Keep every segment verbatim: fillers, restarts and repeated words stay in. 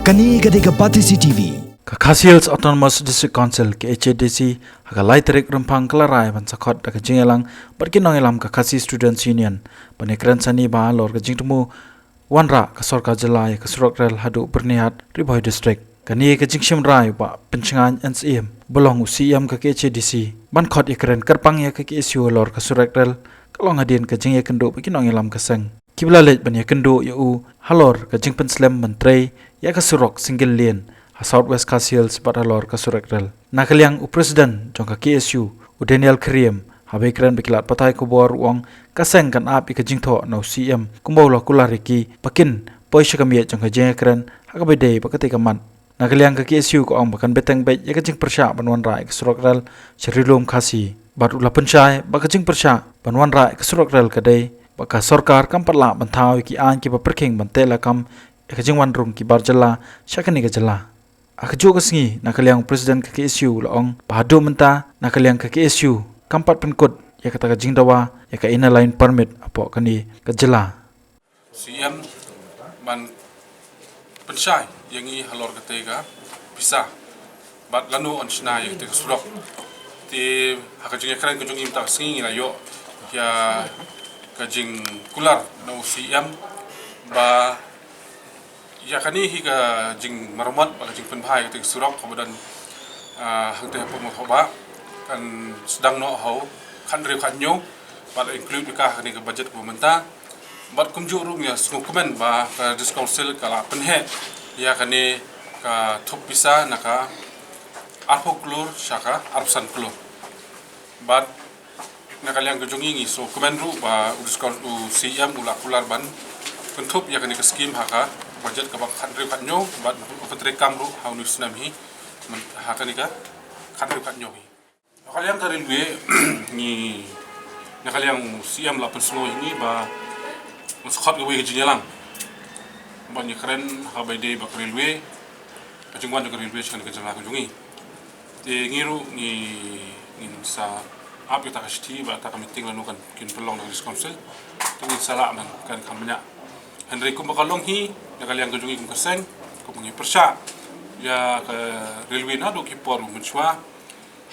Kane ka dei ka Batesi T V. Ka Khasi Hills Autonomous District Council, K H A D C, ha ka lai tarik Rymphang ka la rai ban sa khot da ka jingïalang bad ki nongïalam ka Khasi Students Union ban ïakren sani bha halor ka jingthmu wanrah ka sorkar jylla ïa ka surok rel haduh Byrnihat, Ri Bhoi District. Kane ka jingshim rai u Bah Pynshngaiñ N Syiem, ba long u C E M ka K H A D C, ban khot ïakren kyrpang ïa ka K S U halor ka surok rel, ka long hadien ka jingïakynduh bad ki nongïalam ka seng kiba la leit ban ïakynduh ïa u halor ka jingpynslem ban trei ïa ka surok single lane ha South West Khasi Hills bad halor ka surok rel. Na ka liang u President jong ka K S U, u Daniel Kyriem, haba ïakren bad ki lad pathai khubor, u ong ka seng kan ap ïa ka jingthoh na u C E M kumba u la kular ïa ki ba kin poi sha ka miet jong ka jingïakren ha kaba ïadei bad katei ka mat. Na ka liang ka K S U ka ong ba kan bteng beit ïa ka jingpyrshah ban wanrah ïa ka surok rel sha Ri Lum Khasi. Bad u la pynshai ba ka jingpyrshah ban wanrah ïa ka surok rel ka dei ba ka sorkar kam pat lah ban thaw ïa ki aiñ kiba pyrkhing ban teh lakam ïa ka jingwan rung ki bar jylla sha kane ka jylla. Ha kajuh ka sngi, na ka liang u President ka K S U u la ong ba haduh mynta na ka liang ka K S U kam pat pynkut ïa kata ka jingdawa ïa ka Inner Line Permit hapoh kane ka jylla. C M ban pynshai ïa ngi halor katei ka pisa bad lano yn shna ïa katei ka surok. Te ha ka jingïakren ka jong ngi mynta ka sngi ngi la ïoh ïa ka jingkular na u C M ba ïa kane hi ka jingmaramot bad ka jingpynbha ïa katei ka surok kaba don, ah, hangtei hapoh Mawthaw Bah kan sdang noh ha u khathynriew khathynñiew bad include ïa ka ha kane ka budget kaba mynta. Bad kumjuh ruh ngi sngewkmen ba ka District Council ka la pynheh ïa kane ka thup pisa na ka arphew klur sha ka arphew san klur. Bad na ka liang ka jong ngi ngi sngewkmen ruh ba u District Coun-, u C M u la kular ban kynthup ïa kane ka skim ha ka budget kaba khathynriew khathynñiew bad u pyntreikam ruh ha une u snem hi, man-, ha kane ka khathynriew khathynñiew hi. Na ka liang ka railway, ngi, na ka liang u C M la pynsngew ïa ngi ba un sa khot kawei ka jingïalang ban ïakren ha kaba ïadei bad ka railway, ka jingwan jong ka railway sha kane ka jylla ka jong ngi. Te ngi ruh ngi, ngin sa ap ïa kata ka shithi bad kata ka meeting lano kan kin pynlong da ka District Council. Te ngin sa lah ban kren kham bniah. Hynrei kumba ka long hi, na ka liang ka jong ngi kum ka seng, kumba ngi pyrshah ïa ka railway naduh ki por mynshuwa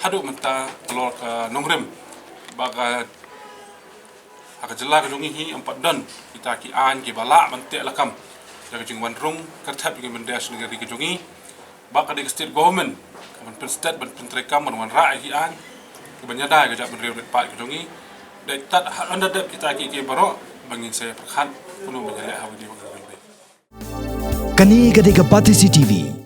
haduh mynta halor ka nongrim ba ka, ha ka jylla ka jong ngi hi ym pat don kita ki aiñ kiba lah ban teh lakam ïa ka jingwan rung kyrthep ïa ki mynder sha ngi ka ri ka jong ngi. Ba ka dei ka state government ka ban pynsted ban pyntreikam ban wanrah ïa ki aiñ kiban ïada ïa ka jaitbynriew rit paid ka jong ngi. Dei tad ha ynda dep kita ki, ki baroh ba ngin sa ïa pyrkhat kumno ban ïaleh ha kawei ka ri. Kane ka dei ka Batesi T V.